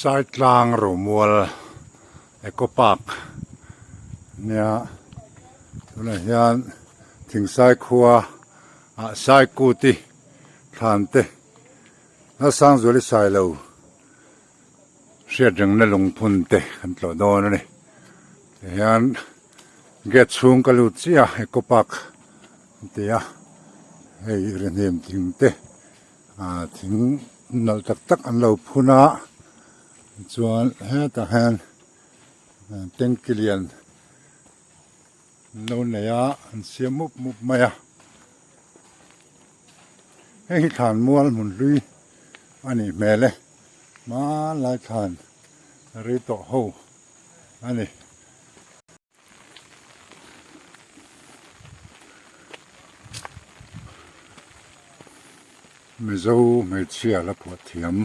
Thingsai tlang Romual Eco Park nia tunah hian Thingsai khua ah Saikuti thlan te Lalsangzuali Sailo hriat rengna lungphun te kan tlawh dawn a ni tihian gate chhung ka lut chiah a Eco Park an ti a hei rihnim thing te ah thing nalh tak tak an lo phun a chuan hetah hian tanky lian an lo nei a an siam mup mup mai a hei hi thlan mual hmun hlui a nih hmel e hmanlai thlan rei tawh ho a ni. Mizo hmeichhia la phuah thiam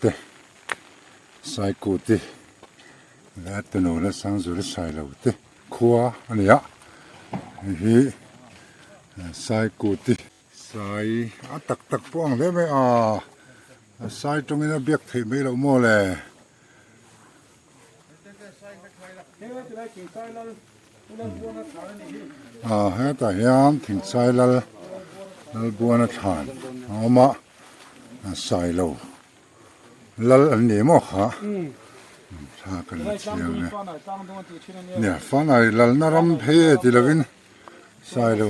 te Saikuti leh a tunu la Sangzuri Sailo te khua a ni a hei hi Saikuti Sai a tak tak pawh ang hle mai a a sai tawngin a biak theih mai loh maw le. Ah hetah hian Thingsai lal Lalbuana thlan a awm a Sailo lal an ni maw kha thla kan la chiang e nia Fanai lalna ram phei e ti lovin Sailo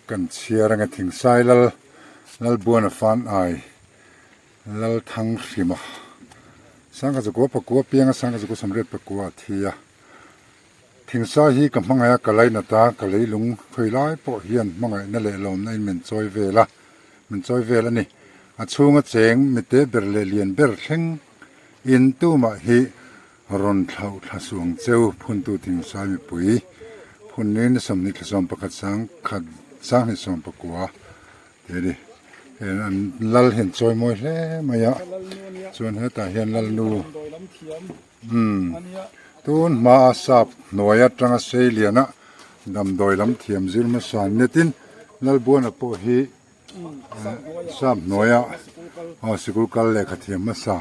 Kan chhiar anga Thingsai lal Lalbuana fan ai Lalthang hrima Sangha zakua pakua pianga Sangha zakua samriat pakua a thi a. Thingsai hi ka hmangaih a ka lainat a, ka leilung khawi lai pawh hian hmangaihna leh lawmna in min chawi vel a, min chawi vel a ni. A chhunga cheng mite ber leh lian ber thleng in tumah hi Rawn thlauh thla suang cheu phuntu Thingsai mipui phunni ni 20 thla 11 sang khat sanghnih 19 tih a ni. Heng an lal hian chawi mawi hle mai a chuan hetah hian lalnu umm tun hmaa sap hnuai atanga sei liana damdawi lam thiam zir hmasa netin Lalbuana pawh hi Sap hnuaia aw sikul kal lehkha thiam hmasa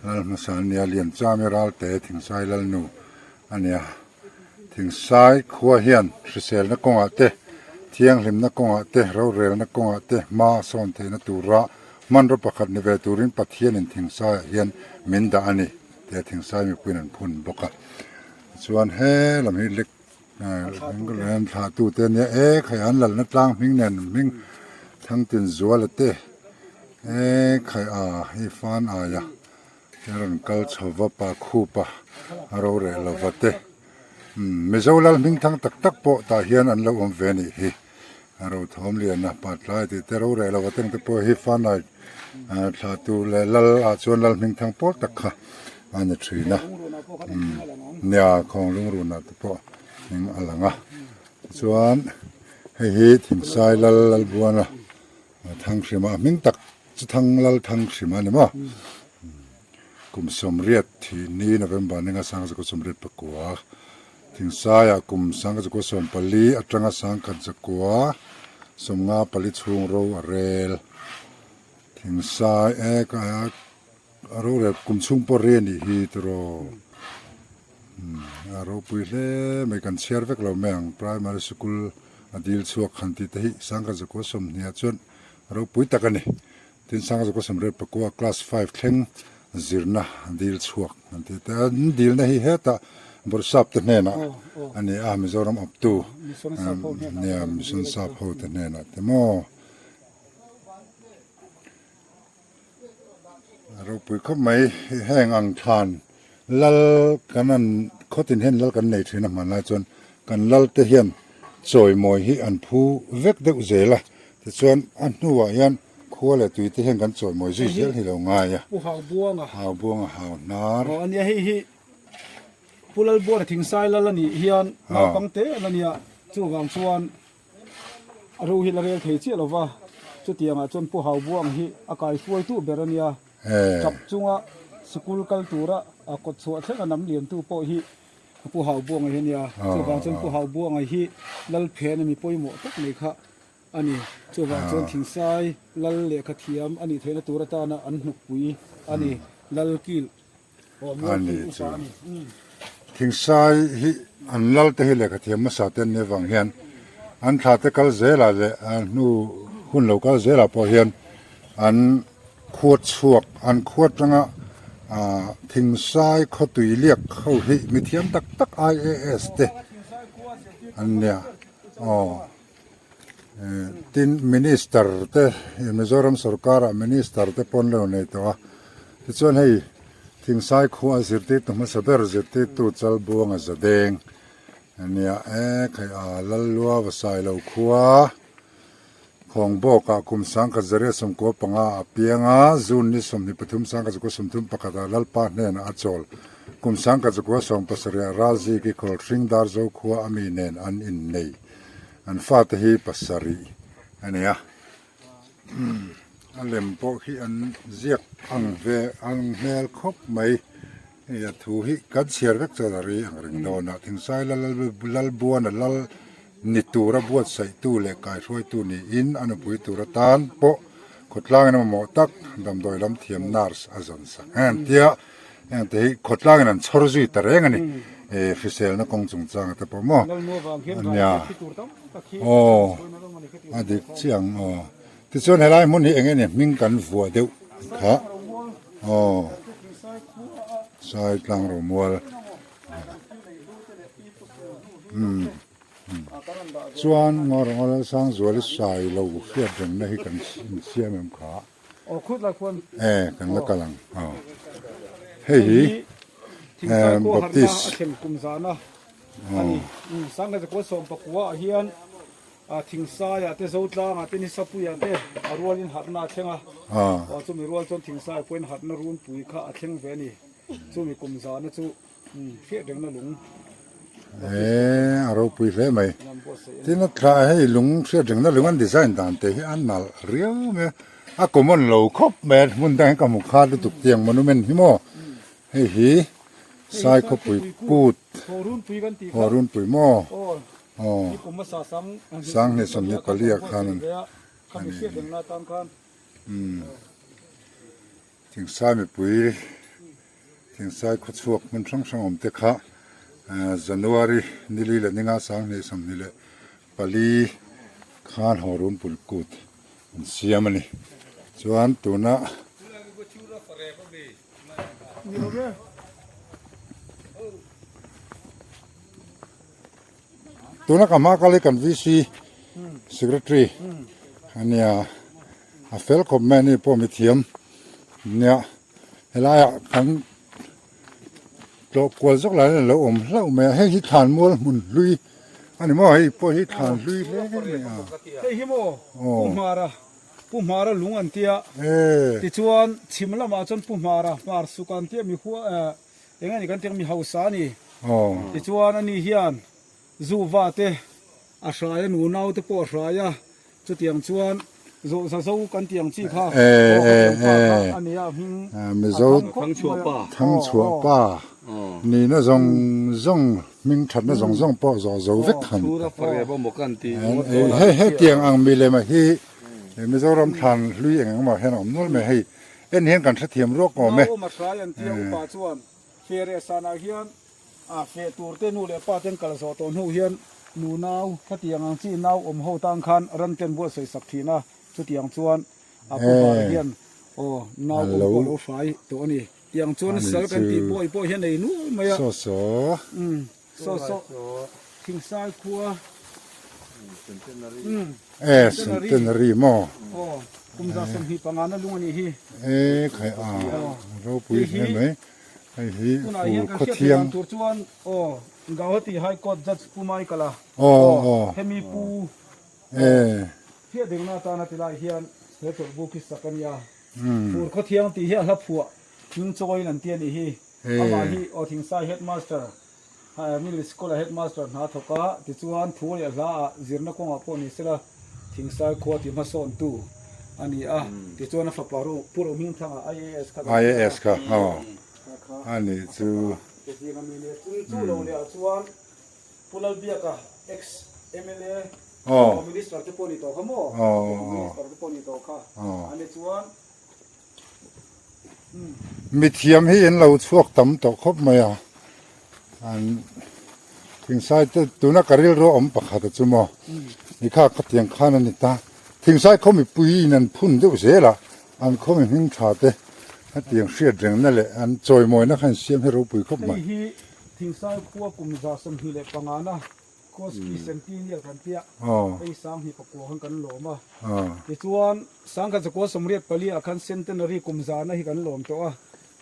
lal hmasa an nia Lianchami Ralte Thingsai Lalnu a nia. Thingsai khua hian hriselna kawngah te, thianghlimna kawngah te, rorelna kawngah te hma a sawn theihna tura hmanraw pakhat ni ve turin Pathianin Thingsaiah hian min dah a ni tia Thingsai mipuiin an phun bawk a. Tichuan he lam hi lek An thlahtute ania e khai an lalna tlang hming nen hming Thangtin Zuala te e khai a hei fan aia a rawn kal chho va pa khupa a roreh lova te Mizo lal hming thang tak tak pawh tah hian an lo awm ve a nih hi. A rothawm lian a pat lai tih te roreh lo atang te pawh hi fanai thlah tur leh lal ah chuan lal hming thang pawl tak kha a ni thin a nia khawng lungrun ah te pawh hming a lang a tichuan hei hi Thingsai lal Lalbuana Thanghrima a hming tak chu Thang Lal Thanghrima a ni maw kum 80 thih ni November ni nga 1989. Thingsaiah kum 1914 atanga 1954 chhung ro a rel. Thingsai e ka a rorel kum chhung pawh ri a nih hi tiraw. A ropui hle mai kan chhiar vek lo mai ang primary sikul a dil chhuak han tih te hi 1920 ah chuan ropui tak a ni. Tin 1989 class five thleng zirna dil chhuak an ti te a, an dilna hi hetah Bawrhsap te hnenah a ni a, Mizoram awptu nia Mission Sap ho te hnenah te maw. A ropui khawp mai heng ang thlan lal kan an khawtin hian lal kan nei thin a hmanlai chuan kan lal te hian chawimawi hi an phu vek deuh zel a tichuan a hnuah hian Khua leh tui te hian kan chawimawi zui zel hi lo ngai a. Pu Hau Buanga. Hau Buanga hau hnar. Aw ania hei hi Pu Lalbuana Thingsai lal a nih hian naupang te a la nia chuvang chuan a ro hi la rel thei chiah lova chutiangah chuan Pu Hau Buanga hi a kaihruaitu ber a nia. Tap chunga sikul kal tura a kawt chhuah thleng a nam liantu pawh hi. Pu Haubuanga hi a nia. Chuvang chuan Pu Haubuanga hi Lalphen a mi pawimawh tak mai kha a ni. Chuvang chuan Thingsai Lal lehkha thiam a nih theihna tur atana an hnukpui a ni. Lalkil aw Mualkil upa a ni. Thingsai hi an lal te hi lehkha thiam hmasa te an nih avang hian an thla te kal zelah leh a hnu hun lo kal zelah pawh hian an Khua chhuak an khua atanga ah Thingsai khawtui liak ho hi mithiam tak tak IAS te an nia aw eh tin minister te Mizoram sorkar ah minister te pawh an lo nei tawh a tichuan hei Thingsai khua a zirtirtu hmasa ber zirtirtu Chalbuanga Zadeng a nia e khai a Lallua Vasailo khua. Khawngbawkah kum 1995 a piang a, June ni 23 1931 ah Lalpa hnenah a chawl. Kum 1970 ah Ralziki Khawlhring Darzo khua a mi nen an innei. An fate hi pasarih a ni a. A lem pawh khi an ziak ang ve ang hmel khawp mai. Hei a thu hi kan chhiar vek chuan a ri ang reng dawn a, Thingsai Lalbuana Lal Ni tura buatsaihtu leh kaihruaitu niin a nupui tur atan pawh khawtlangin a mamawh tak damdawi lam thiam nurse a zawn sak. Heng tia heng te hi khawtlangin an chhawr zui ta reng a ni. E hriselna kawng chungchanga te pawh maw ania aw a dik chiah ang aw. Tichuan helai hmun hi eng nge ni hming kan vuah deuh kha aw Saitlang Romual. Umm Chuan ngaw rawng a Lalsangzuali sai lo hriat rengna hi kan insiam em kha? E kan la kal ang aw. Hei hi Baptist Eee a ropui hle mai tin a thla hei lung hriat rengna lung an design dan te hi a nalh riau mai a a common lo khawp mai a hmun dang hi ka hmu khat lutuk tiang monument hi maw hei hi Saikhawpui kut haw runpui maw aw sanghnih 24 ah khan a ni umm. Thingsai mipui Thingsai khawchhuak hmun hrang hrang awm te kha January nili leh ninga 2024 khan haw runpui kut an siam a ni. Chuan tuna Tuna ka hma kal hi kan VC Secretary a nia a fel khawp mai a ni pawh mithiam nia helaiah kan tlawh kual zawk lai hian a lo awm hlauh mai a hei hi thlanmual hmun hlui a ni maw hei pawh hi thlan hlui hle mai a. Hei hi maw Pu Hmara Pu Hmara lung an tia tichuan chhim lamah chuan Pu Hmara Hmar suk an tia mi hua Eng a ni kan tih mi hausa a ni. Tichuan ani hian Zuva te a hrai a, nunau te pawh a hrai a, chutiang chuan Zawhza zo kan tih ang chi kha aw khatiang pa kha a ni a, hming a thang khawp mai a. Thangchhuah pa nihna zawng zawng hming thatna zawng zawng pawh zawh zo vek han hei hetiang ang milem hi Mizoram thlan hlui eng engmah hian a awm nual mai hei. En hian kan hrethiam ruak awm e. Naum a hrai an tia upa chuan fe reh sanah hian a feh tur te nu leh pa ten kal zawh tawh hnu hian nu nau khatiang ang chi nau awm ho tan khan ran ten buatsaih sak thin a, chutiang chuan a pu var hian aw nau awm pawh a lo hrai tawh a ni. Tiang chuan sal kan tih bawi pawh hian ei nual mai a. Saw saw. Saw saw Thingsai khua. E Centenary maw? Aw, kum 25 na lung a nih hi. E khai a, ropui hle mai. Hei hi fur khawthiang. Tur chuan aw Gauhati High Court Judge Pu Michael a. Aw aw. Hemi pu. E. Hriat dengna atana tilai hian he chawlhbuk hi sak a nia. Fur khawthiang tih hi a hla phuah hming chawiin an ti a nih hi. Amah hi aw Thingsai Headmaster Middle School a Headmaster hna thawk a, tichuan thu leh hla ah zirna kawngah pawh ni sela Thingsai khua ti hmasawntu a ni a, tichuan a fapa Pu Rohmingthanga IAS kha IAS kha aw a nih chu. Te zing a mi nia chung chu lo leh ah chuan Pu Lalbiaka ex mla Minister te pawh ni tawh kha maw Minister te pawh ni tawh kha ani chuan Mithiam hi in lo chhuak tam tawh khawp mai a an thingsai te tuna ka rilru a awm pakhat a chu maw ni kha khatiang khan a ni ta thingsai khaw mipui in an phun deuh zel a an khaw mi hming tha te hetiang hriat rengna leh an chawimawina kha an siam hi ropui khawp mai. Hei hi thingsai khua kum 125 na Koski Centennial kan tia hei 2009 khan kan lawm a tichuan 1984 ah khan Centenary kum zana hi kan lawm tawh a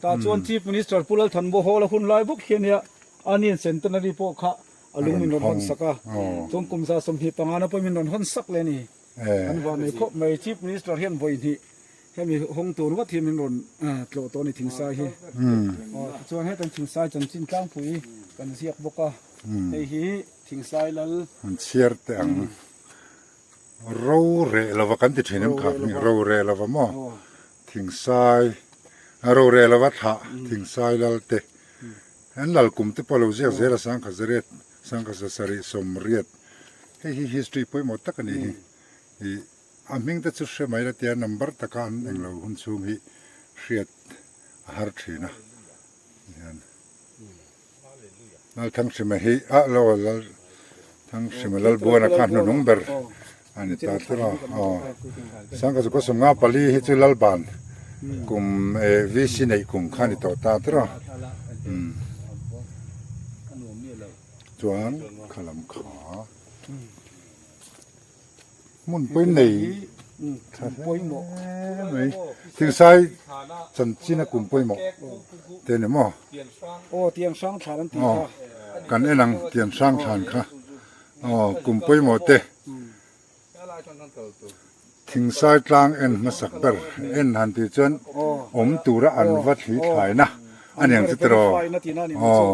tah chuan Chief Minister Pu Lalthanbo Hall a hun lai bawk hian nia anian Centenary pawh kha a lung min rawn hawn sak a chuan kum 125 na pawh min rawn hawn sak leh a ni kan van nei khawp mai Chief Minister hian vawi hnih hemi hawng tur ngawt hi min rawn tlawh tawh a ni Thingsai hi tichuan heta Thingsai chanchin tlangpui kan ziak bawk a. Hei hi Thingsai lal. An chhiar teh ang. Ro reh lova kan ti thin em kha hming ro reh lova maw Thingsai ro reh lova thlah Thingsai lal te an lal kum te pawh lo ziak zel a sangkhat zariat sangkhat zasarih sawmriat hei hi history pawimawh tak a nih hi ih a hming te chu hre mai la tia number taka an englo hun chhung hi hriat a har thin a hian. Lalthanghrima hi ah lo Lalthanghrima Lalbuana kha hnuhnung ber a ni ta tlat a aw Sangkhat chu kawsawm nga pali hi chu Lalban kum eh VC neih kum kha a ni tawh ta tlat a umm chuan kha lam kha Hmun pawi nei tha hle mai Thingsai chanchina kum pawimawh te ni maw? Aw tiang hrang thlan an tih kha. Kan en ang tiang hrang thlan kha aw kum pawimawh te Thingsai tlang en hmasak ber en han tih chuan awm tura an va thli thlaina a niang chu tiraw aw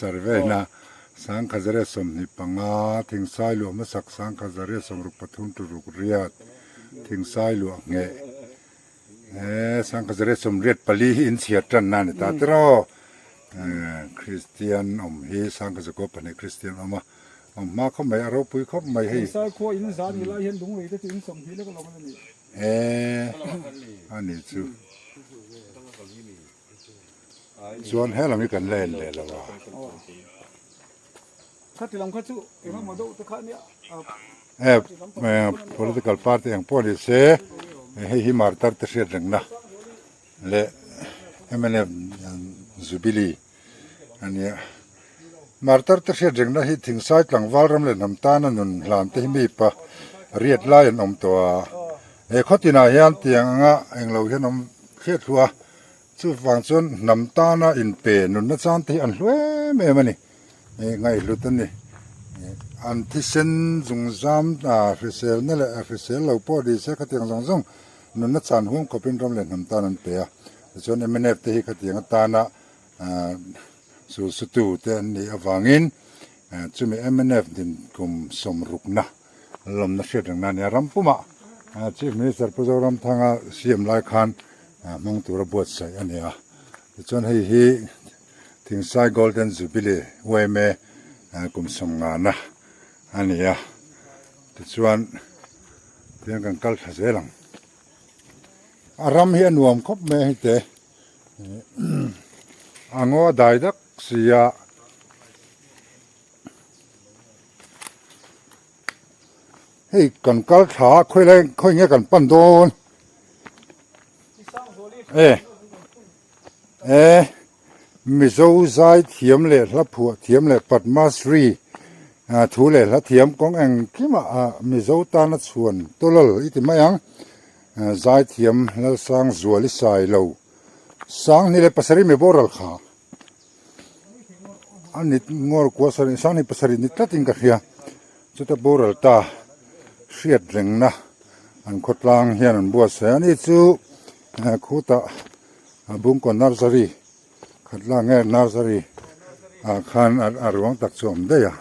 survey na. 1925, Thingsai luah hmasak 1963 ruk riat, Thingsai luah ngheh e 1984 hi inchhiar tanna a ni ta tiraw. Kristian awm hi 1902 Kristian awm a, awm hma khawp mai, a ropui khawp mai hei. Thingsai khua in zan ni lai hian lunglei te chu in 20 lek alawm a ni. E a ni chu. Chuan he lam hi kan la en leh lo a. Khati lam kha chu eng emaw deuh te kha nia. E political party eng pawh ni se hei hi martar te hriat rengna leh mnf jubilee a nia. Martar te hriat rengna hi Thingsai tlangval ram leh hnam tana nun hlan te hi mi pa riat lai an awm tawh a. He khawtinah hian tiang anga englo hian awm hriat hluah a. Chuvang chuan hnam tana inpe nunna chang te hi an hlu em em a ni. Ngaihhlut a ni. An thisen zungzam hriselna leh hrisel lo pawh ni se khatiang zawng zawng nunna chan huam khawpin ram leh hnam tan an pe a. Tichuan mnf te hi khatiang atana sulsutu te an nih avangin chumi mnf din kum sawmrukna lawmna hriat reng na a ni a. Ram pumah Chief Minister Pu Zoramthanga siam lai khan hmang tura buatsaih a ni a. Tichuan hei hi Thingsai Golden Jubilee yma kum sawmngana a ni a. Tichuan tihian kan kal thla zel ang. A ram hi a nuam khawp mai a hei te. A ngaw a dai dak si a. Hei kan kal thla a khawi lai khawi nge kan pan dawn e e Mizo zai thiam leh hla phuah thiam leh Padma Shri thu leh hla thiam kawng engkimah Mizo tana chhuan tawlal i ti mai ang zai thiam Lalsangzuali Sailo 2007 mi boral kha. A nit ngawr kua sarih sang ni pasarih ni tlatin ka hria chuta boral ta hriat rengna an khawtlang hian an buatsaih a ni chu khutah Bungkaw nursery khat la nge nursery ah khan a ruang tak chu a awm daih a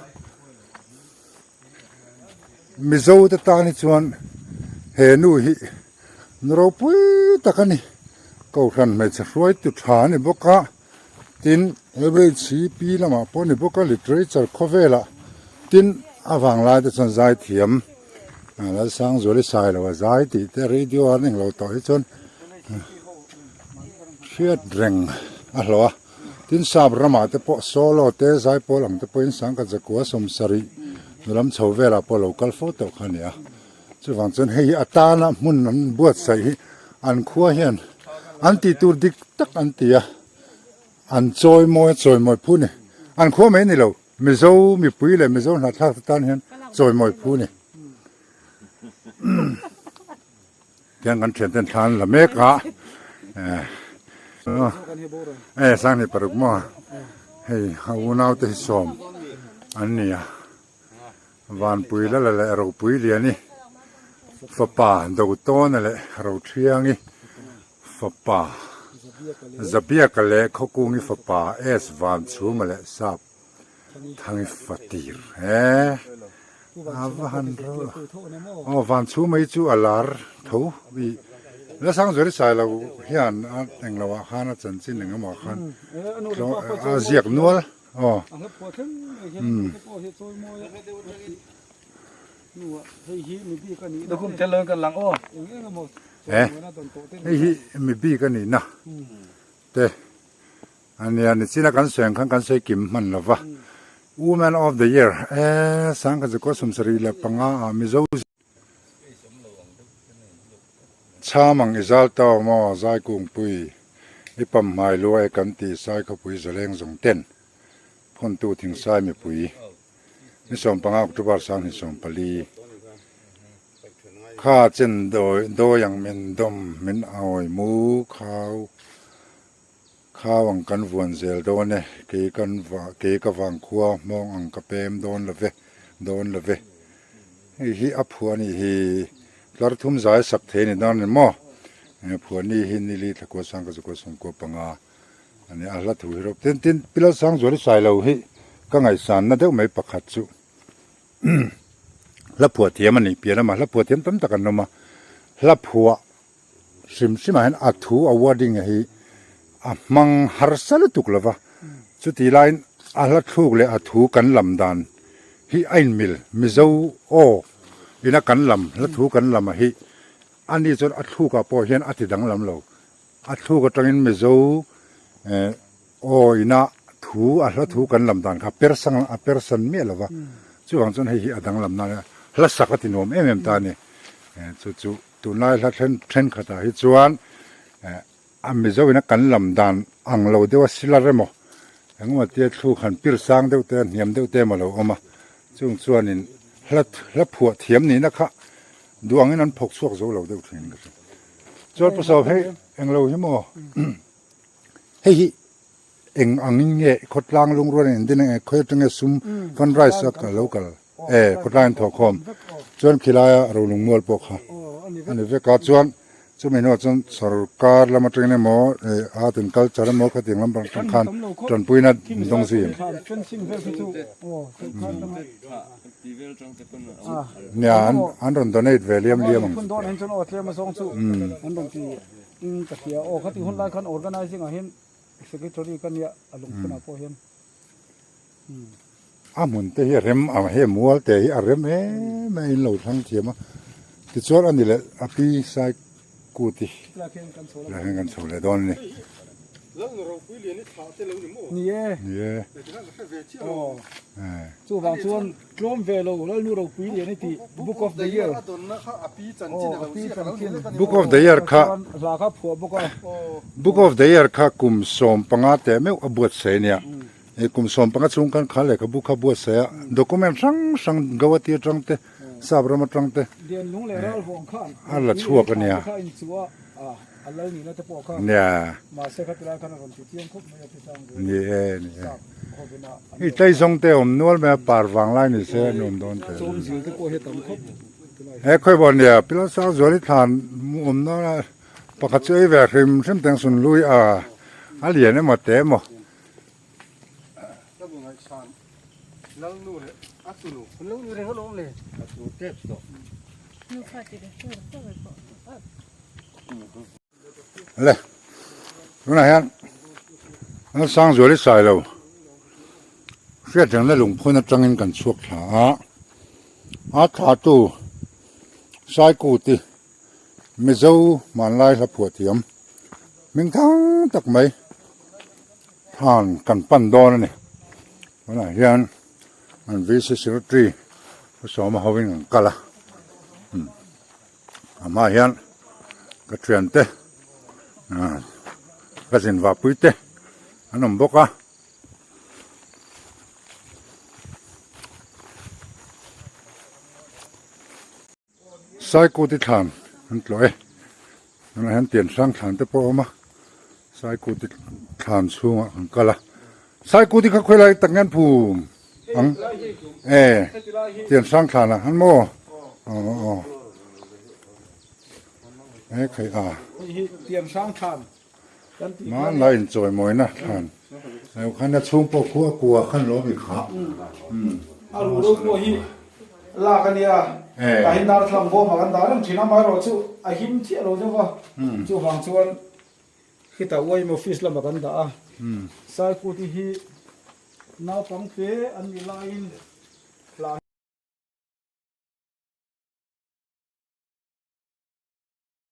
Mizo te tan hi chuan he nu hi nu ropui tak a ni Kohhran hmeichhe hruaitu tha a ni bawk a. Tin, LHCP lamah pawh ni bawk a, literature khawvelah tin a vanglai te chuan zai thiam Lalsangzuali Sailo a zai tih te radio an englo tawh hi chuan hriat reng a hlawh a. Tin, sap ramah te pawh solo te zai pawl ang te pawhin sangkhat zakua sawmsarih lam chho velah pawh lo kal fo tawh kha a ni a. Chuvang chuan hei hi a tana hmun an buatsaih hi an khua hian an tih tur dik tak an ti a, an chawimawi a chawimawi phu a ni. An khua mai a ni lo, Mizo mipui leh Mizo hnahthlak te tan hian chawimawi phu a ni. Tiang kan thian ten thla an la mek a, eh Sanghnih paruk maw hei a unaute hi sawm an ni a. Vanpui Lala leh Ropui Liani fapa Dotawna leh Rothiangi fapa Zabiaka leh Khawkungi fapa S Vanchhuma leh Sap Thangi Fatir he a va han ro aw Vanchhuma hi chu a lar tho i Lasangzuali Sailo hian a englo ah khan a chanchin engemaw ah khan a ziak nual. Aw. Eh hei hi mi bik a nihna te a nia nichina kan sawi ang khan kan sawi kim hman lo va Woman of the year eh Sangkhazukaw 75 ah Mizo Chham ang i zal tau maw zai kungpui i pam hmai lua e kan ti sai khawpui zaleng zawng ten phawntu thingsai mipui ni 15 October 2014 kha chen dawi dawi ang min dawm min awi mu khau Khau ang kan vuan zel dawn e, kei kan kei ka vangkhua hmawng ang ka pem dawn lo ve, dawn lo ve. Hei hi a phuah anih hi tlar thum zai sak thei a ni dawn a ni maw? Phuah ni hi nili thlakua sang ka zakua sawmkua panga a ni a, hla thu hi rawp tin tin Pi Lalsangzuali Sailo hi ka ngaihsanna deuh mai pakhat chu hla phuah thiam a nih piah lamah hla phuah thiam tam tak an awm a, hla phuah Hrim hrimah hian a thu a wording hi a hmang harsa lutuk lo va, chutih laiin a hla thluk leh a thu kan lam dan hi a inmil. Mizo aw ina kan lam, hla thu kan lam a hi ani chuan a thlukah pawh hian a ti danglam lo. A thluk atangin Mizo aw ina thu a hla thu kan lam dan kha persang a persan miah lo va, chuvang chuan hei hi a danglam nan a hla sak a ti nuam em em ta a ni. Chu chu. Tunlai hla then thenkhatah hi chuan eh a Mizo ina kan lam dan ang lo deuh a silar emaw engemaw tia thluk han pir sang deuh te a hniam deuh te emaw lo awm a, chung chuanin hla hla phuah thiam nihna kha duh angin an phawk chhuak zo lo deuh thin ka hria. Chuan Pu Sawm hei englo hi maw hei hi eng angin nge khawtlang lungrual in din eng khawi atanga sum fundraise a lo kal e khawtlang in thawhkhawm chuan khilaia rolung mual pawh kha a ni vek a chuan chumi hnuah chuan sorkar lam atangin emaw art and culture emaw khatiang lam atang khan tanpuina dawng zui em nia an rawn donate ve liam liam ang chu. Secretary ka nia a lungphunah pawh hian umm. A hmun te hi a rem a he mual te hi a rem em a in lo thlang thiam a tichuan a ni leh a pi sai kut hi lah hian kan chho leh dawn a ni. Ni e. Ni e. Aw. Chuvang chuan Tlawm ve lo Lalnu Ropui Lian i tih Book of the Year aw a pi chanchin Book of the Year kha hla kha phuah bawk a. Book of the Year kha kum 15 teh meuh a buatsaih a nia. Hei kum 15 chhung khan kha lehkhabu kha buatsaih a, document hrang hrang Guwahati atang te, Sap ram atang te Lianlung leh Ralvawng khan a la chhuak a nia. Kha inchuh a, a lal nihna te pawh kha Nia. Mahse kha tilai khan a rawn ti chiang khawp mai a ti sang zel. Ni e, ni e. Sap hovina an Hei tlei zawng te awm nual mai a, par vang lai ni se a nuam dawn teh. Chawm zil te pawh hi a tam khawp tilai. He khawi pawh nia, Pilot Sangzuali thlan awm dawn a, pakhat chu ei ve hrim hrim teng sun lui a, a lian emaw te emaw. Le, tunah hian. Lalsangzuali Sailo hriatrengna lungphun atangin kan chhuak thla a, a thlatu Saikuti Mizo hmanlai hla phuah thiam hming thang tak mai thlan kan pan dawn a ni. Tunah hian an VC Secretary Pu Sawma hovin an kal a, a hmaah hian ka thiante ka zinvahpui te an awm bawk a. Saikuti thlan an tlawh e tunah hian tian hrang thlan te pawh a awm a Saikuti thlan chhungah kan kal a Saikuti kha khawilai tak nge an phum ang e tian hrang thlan ah an maw aw aw e khai a tian hrang thlan Hmanlai inchawimawina thlan lo khan a chhung pawh khu a kua khan lo mi kha. A ruh ro pawh hi lak a nia, tah hi darthlalang bawmah kan dah reng thin a, amaherawh chu a him chiah lo deuh a, chuvang chuan khitah UIM office lamah kan dah a, Saikuti hi naupang te an nih laiin.